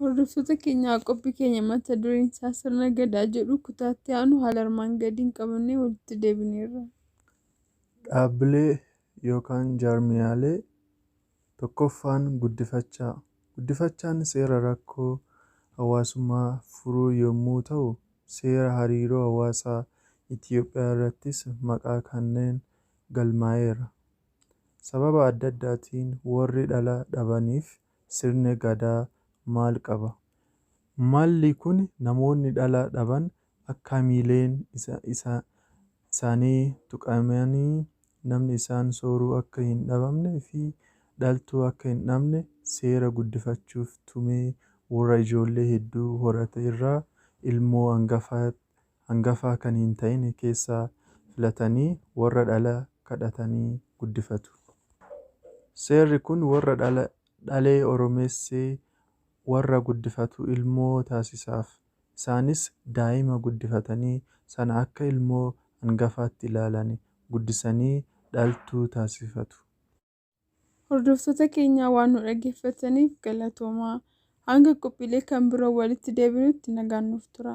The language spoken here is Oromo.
Hordoftoota keenyaa, qophii keenya mata dureen isaa Sirna Gadaa jedhu kutaatti aanu haala armaan gadiin qabannee walitti deebineerra. Dhaabbilee yookaan jaarmiyaalee tokkoffaan guddifachaa. Guddifachaan seera rakkoo hawaasummaa furuu yommuu ta'u, seera hariiroo hawaasaa Itiyoophiyaa irrattis maqaa kanaan galmaa'eera. Sababa adda addaatiin warri dhala dhabaniif Sirni Gadaa mala qaba. Malli kun namoonni dhala dhaban akka hamileen isaanii tuqamanii namni isaan sooru akka hin dhabamne fi dhaltuu akka hin dhabne seera guddifachuuf tumee warra ijoollee hedduu horate irraa ilmoo hangafa kan hin ta'in keessaa filatanii warra dhala kadhatanii guddifatu. Seerri kun warra dhalee Oromeessee warra guddifatu ilmoo taasisaaf. Isaanis daa'ima guddifatanii sana akka ilmoo hangafaatti ilaalanii guddisanii dhaltuu taasifatu. Hordoftoota keenyaa, waan nu dhaggeeffataniif galatoomaa. Hanga qophiilee kan biroo walitti deebinutti nagaan nuuf tura.